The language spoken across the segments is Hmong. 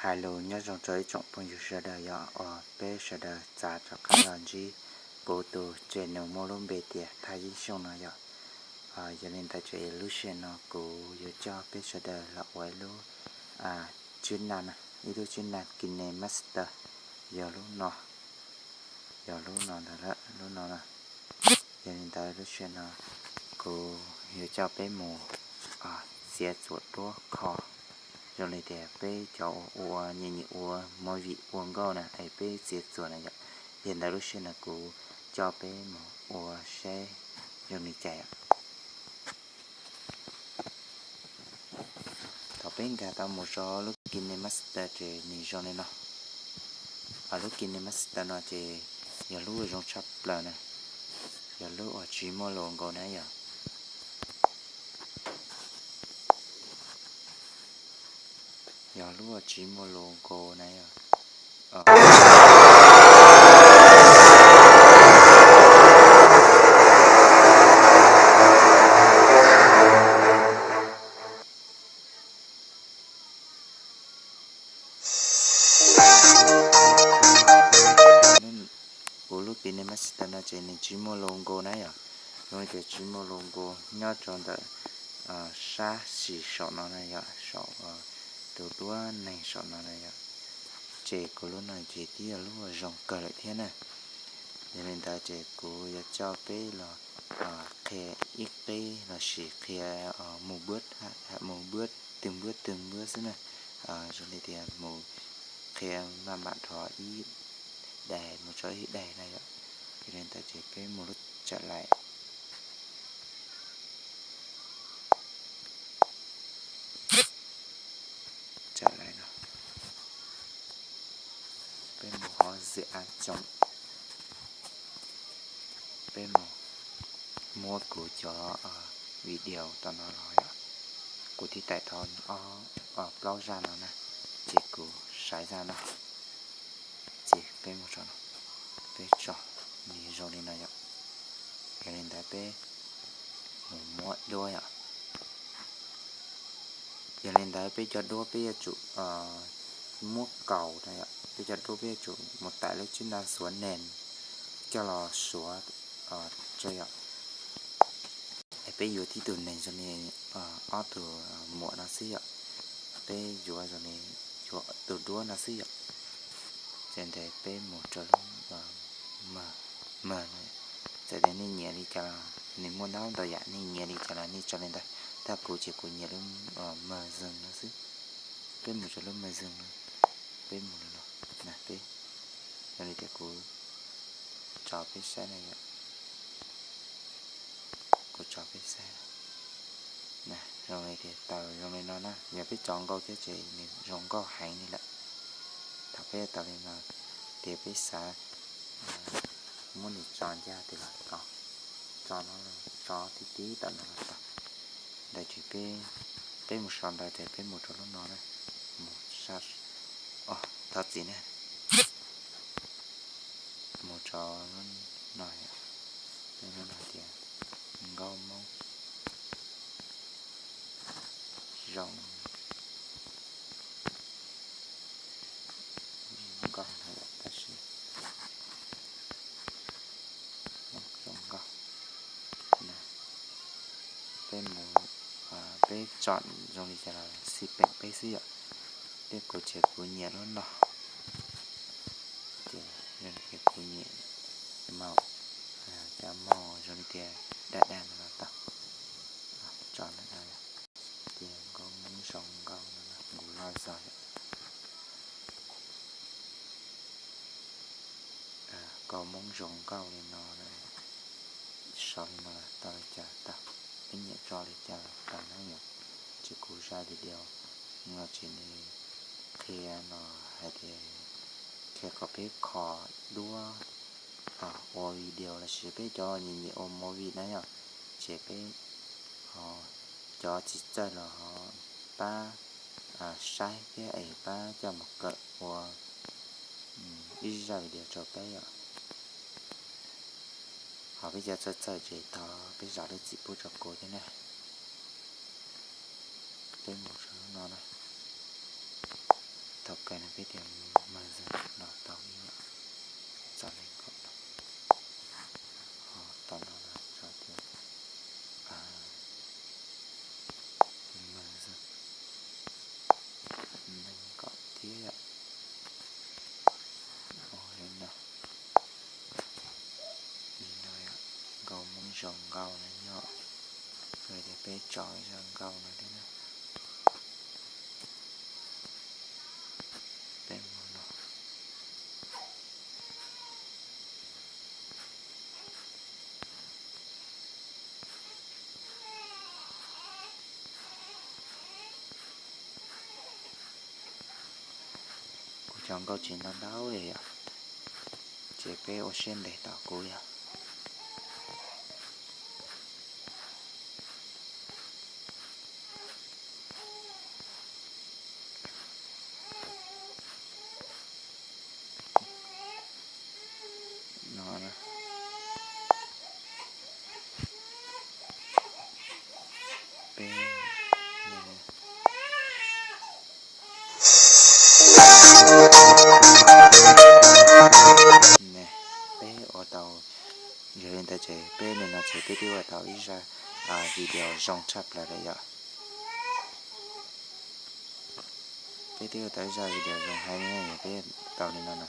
Hais lus nyob zoo rau ib tsoom phooj ywg sawv daws yom, uas peb sawv daws txav rov qab los ntsib kuv tus channel muaj lub npe tias Thaj Yeeb Xyooj no yom. Yog li ntawd ces lub sij hawm no kuv yuav coj peb sawv daws los ua ib lub tswb na, ib lub tswb na KineMaster, yog lub no, yog lub no ntawd, lub no na. Yog li ntawd lub sij hawm no kuv yuav coj peb mus txiav txuas duab kho, zoo li tias peb cov ua nyiam nyiam ua movie ua nkauj na es peb txiav txuas na yom. Yog li ntawd lub sij hawm no kuv coj peb mus ua saib zoo li cas yom. Thaum peb nkag tau mus rau lub KineMaster ces nws zoo li no. Lub KineMaster no ces yog lub uas zoo tshaj plaws na, yog lub uas tsis muaj logo na yom. Yog lub uas tsis muaj logo na yom. Kuv lub KineMaster no ces nws tsis muaj logo na yom. Zoo li tias tsis muaj logo nyob rau ntawm sab xis saum no na yom, saum tus duab neeg saum no na yom. Ces kuv lub no ces twb yog lub zoo kawg lawm thiab na. Yog li ntawd ces kuv yuav coj peb los qhia ib qib lossis qhia mus npuab, mus npuab twg npuab twg npuab xwb na. Zoo li tias mus qhia maj mam dhos ib daim mus tso ib daim na yom. Yog li ntawd ces peb mus lub tsam lais. Tsam lais no, peb mus hov zim av coom, peb mus muab kuv cov video tom no los yom. Kuv twb tải tau ob plaub zaj no na, ces kuv saib zaj no, ces peb mus tso no, peb tso nws zoo li no yom. Yog li ntawd peb mus muab duab yom. Yog li ntawd peb cov duab peb yuav tsum muab kaus na yom, peb cov duab peb yuav tsum mus tải lub tswb na xuav nees coj los suav tso yom. Es peb yuav tib tug neeg zoo li ob tug muam no xwb yom, peb yuav zoo li yuav tus duab no xwb yom. Ces ntawd peb mus rau lub mag, mag no, txawm tias nej nyiam li cas los nws muaj ntau ntau yam, nej nyiam li cas los nej tso li ntawd, tab kuv ces kuv nyiam lub mag zeeg no xwb. Peb mus rau lub mag zeeg no, peb mus no, na peb, zoo li tias kuv tso peb saib na yom. Kuv tso peb saib na, zoo li tias tawm zoo li no na, yog peb tso nkauj thiab ces nws zoo nkauj heev li lawm. Thaum peb tau li no ces peb xav muab nws tso ncaj tias los tau, tso no, tso tib tib tawm no los tau. Ntawd ces peb, peb mus so ntawd ces peb mus rau lub no na, mus, thov txim na, mus rau lub no, lub no tias nkauj Hmoob zoo nkauj no yom, tab sis zoo nkauj. Peb mus, peb tso zoo li cas los xij peem peb xwb yom. Tej kuv ces kuv nyiam lub no, ces zoo li tias kuv nyiam mauj, cov mauj zoo li tias daj daj no los tau, tso ntawm no yom. Ces nkauj Hmoob zoo nkauj no, nkaus loj zog yom. Nkauj Hmoob zoo nkauj li no, sau li no los tau li cas tau, peb nyiam tso li cas los tau na yom. Ces kuv zaj video no ces nws qhia no hais tias qhia kom peb kho duab ua video lossis peb cov nyiam nyiam ua movie na yom, ces peb ho cov tsis txawj los ho pab saib thiab es pab coj mus kawm ua ib zaj video rau peb yom. Ho peb cov txawj txawj ces thov peb zam lub txim pub rau kuv thiab na. Peb mus rau lub no na. Thaum kawg no peb tias maj zog los tau ib yam, txom nyem nkaus no. Ho tom no los tso tias maj zog nees nkaum thiab. Ua li no, li no yom, nkauj Hmoob zoo nkauj no nyob, tias peb tso ib zaj nkauj no thiab na. Peb mus no. Kuv cov nkauj tsis ntau ntau li yom, ces peb ua siab ntev tos kuv yom. No, peb, ne, peb ua tau, yog li ntawd ces peb li no ces peb twb ua tau ib zaj video zoo tshaj plaws lawm yom. Peb twb ua tau ib zaj video zoo heev, yog peb tau li no no,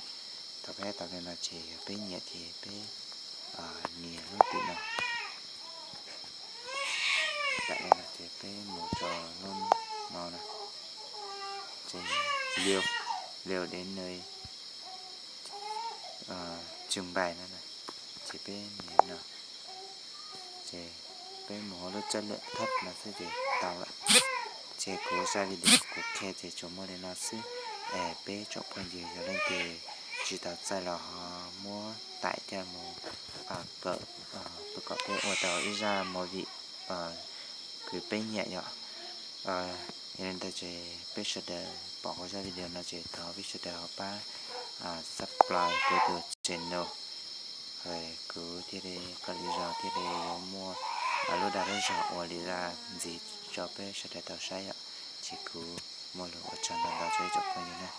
thaum peb tau li no ces yog peb nyiam ces peb nias lub tim no. Tam li no ces peb mus rau lub no na, ces liu, liu đến nơi trưng bày no na, ces peb nias no, ces peb mus hauv lub chất lượng thấp no xwb ces tau lawm. Ces kuv zaj video kuv qhia ces tsuas muaj li no xwb. Es peb tsoom phooj ywg yog leej twg tsis tau txawj los ho muab tải coj mus kawm, kom peb ua tau ib zaj movie kws peb nyiam yom. Yog li ntawd ces peb sawv daws pom kuv zaj video no ces thov peb sawv daws ho pab subscribe kuv tus channel, kuv thiaj li kom lwm zaus thiaj li yuav muaj lub dag lub zog ua li zaj ntxiv tso peb sawv daws tau saib yom. Ces kuv muaj lus ua tsaug ntau ntau rau ib tsoom phooj ywg na.